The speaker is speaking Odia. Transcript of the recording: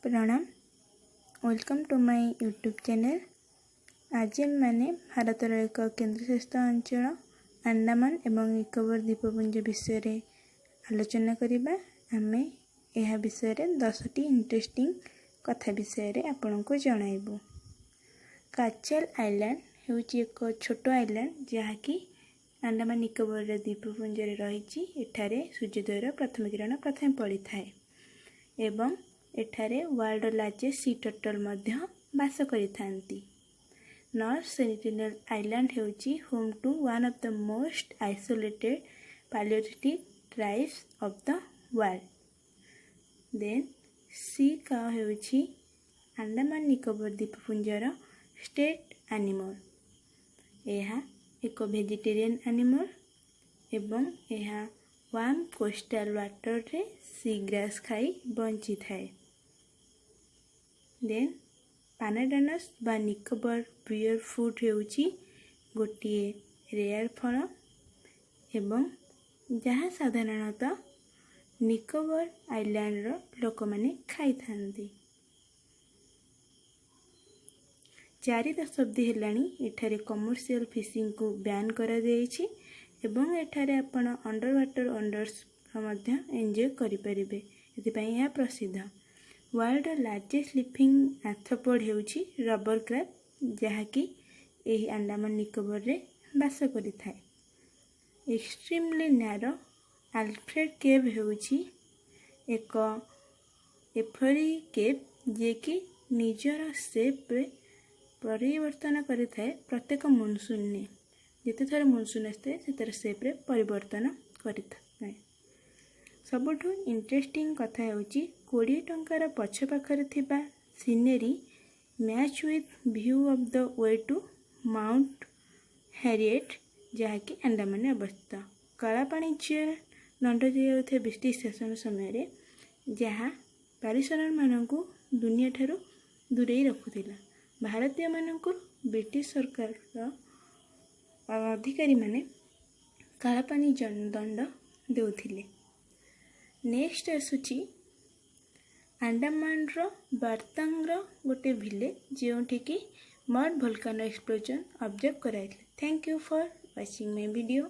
ପ୍ରଣାମ। Welcome to my YouTube channel. ଆଜି ଆମେମାନେ ଭାରତର ଏକ କେନ୍ଦ୍ରଶାସିତ ଅଞ୍ଚଳ ଆଣ୍ଡାମାନ ଏବଂ ନିକୋବର ଦ୍ୱୀପପୁଞ୍ଜ ବିଷୟରେ ଆଲୋଚନା କରିବା। ଆମେ ଏହା ବିଷୟରେ 10ଟି ଇଣ୍ଟରେଷ୍ଟିଂ କଥା ବିଷୟରେ ଆପଣଙ୍କୁ ଜଣାଇବୁ। କାଚାଲ ଆଇଲ୍ୟାଣ୍ଡ ହେଉଛି ଏକ ଛୋଟ ଆଇଲ୍ୟାଣ୍ଡ, ଯାହାକି ଆଣ୍ଡାମାନ ନିକୋବର ଦ୍ୱୀପପୁଞ୍ଜରେ ରହିଛି। ଏଠାରେ ସୂର୍ଯ୍ୟୋଦୟର ପ୍ରଥମ କିରଣ ପ୍ରଥମେ ପଡ଼ିଥାଏ ଏବଂ ଏଠାରେ ୱାର୍ଲଡର ଲାର୍ଜେଷ୍ଟ ସି ଟର୍ଟଲ୍ ମଧ୍ୟ ବାସ କରିଥାନ୍ତି। ନର୍ଥ ସେଣ୍ଟିନେଲ୍ ଆଇଲ୍ୟାଣ୍ଡ ହେଉଛି home to one of the most isolated Paleolithic tribes of the world. Then sea cow ହେଉଛି ଆଣ୍ଡାମାନ ନିକୋବର ଦ୍ୱୀପପୁଞ୍ଜର ଷ୍ଟେଟ୍ ଆନିମଲ୍। ଏହା ଏକ ଭେଜିଟେରିଆନ୍ ଆନିମଲ୍ ଏବଂ ଏହା ୱାର୍ମ କୋଷ୍ଟାଲ ୱାଟରରେ ସି ଗ୍ରାସ୍ ଖାଇ ବଞ୍ଚିଥାଏ। ଦେନ୍ ପାଣ୍ଡାନସ୍ ବା ନିକୋବର ବିୟର ଫ୍ରୁଟ୍ ହେଉଛି ଗୋଟିଏ ରେୟାର ଫଳ ଏବଂ ଯାହା ସାଧାରଣତଃ ନିକୋବର ଆଇଲ୍ୟାଣ୍ଡର ଲୋକମାନେ ଖାଇଥାନ୍ତି। 4 ଦଶନ୍ଧି ହେଲାଣି ଏଠାରେ କମର୍ସିଆଲ ଫିସିଂକୁ ବ୍ୟାନ୍ କରାଯାଇଛି ଏବଂ ଏଠାରେ ଆପଣ ଅଣ୍ଡର ୱାଟର ୱଣ୍ଡର୍ସ ମଧ୍ୟ ଏନ୍ଜୟ କରିପାରିବେ। ଏଥିପାଇଁ ଏହା ପ୍ରସିଦ୍ଧ। ୱାର୍ଲଡର ଲାର୍ଜେଷ୍ଟ ଲିଭିଂ ଆର୍ଥ୍ରୋପୋଡ୍ ହେଉଛି ରବର କ୍ରାବ୍, ଯାହାକି ଏହି ଆଣ୍ଡାମାନ ନିକୋବରରେ ବାସ କରିଥାଏ। ଏକ୍ସଟ୍ରିମଲି ନ୍ୟାରୋ ଆଲଫ୍ରେଡ କେଭ୍ ହେଉଛି ଏକ ଏପରି କେଭ୍, ଯିଏକି ନିଜର ସେପ୍ରେ ପରିବର୍ତ୍ତନ କରିଥାଏ ପ୍ରତ୍ୟେକ ମନସୁନରେ। ଯେତେଥର ମନସୁନ୍ ଆସିଥାଏ, ସେ ତା'ର ସେପ୍ରେ ପରିବର୍ତ୍ତନ କରିଥାଏ। ସବୁଠୁ ଇଣ୍ଟରେଷ୍ଟିଂ କଥା ହେଉଛି, 20 ଟଙ୍କାର ପଛ ପାଖରେ ଥିବା scenery match with view of the way to Mount Harriet, ଯାହାକି ଆଣ୍ଡାମାନରେ ଅବସ୍ଥିତ। କଳାପାଣି ଜେଲ୍ ଦଣ୍ଡ ଦିଆଯାଉଥିବା ବ୍ରିଟିଶ ଶାସନ ସମୟରେ, ଯାହା ପାରିସରମାନଙ୍କୁ ଦୁନିଆଠାରୁ ଦୂରେଇ ରଖୁଥିଲା। ଭାରତୀୟମାନଙ୍କୁ ବ୍ରିଟିଶ ସରକାରର ଅଧିକାରୀମାନେ କାଳାପାଣି ଦଣ୍ଡ ଦେଉଥିଲେ। ନେକ୍ସଟ ଆସୁଛି ଆଣ୍ଡାମାନର ବାର୍ତାଙ୍ଗର ଗୋଟେ ଭିଲେଜ, ଯେଉଁଠିକି ମଡ୍ ଭୋଲକାନୋ ଏକ୍ସପ୍ଲୋଜନ୍ ଅବଜର୍ଭ କରାଯାଇଥିଲା। Thank you for watching my video.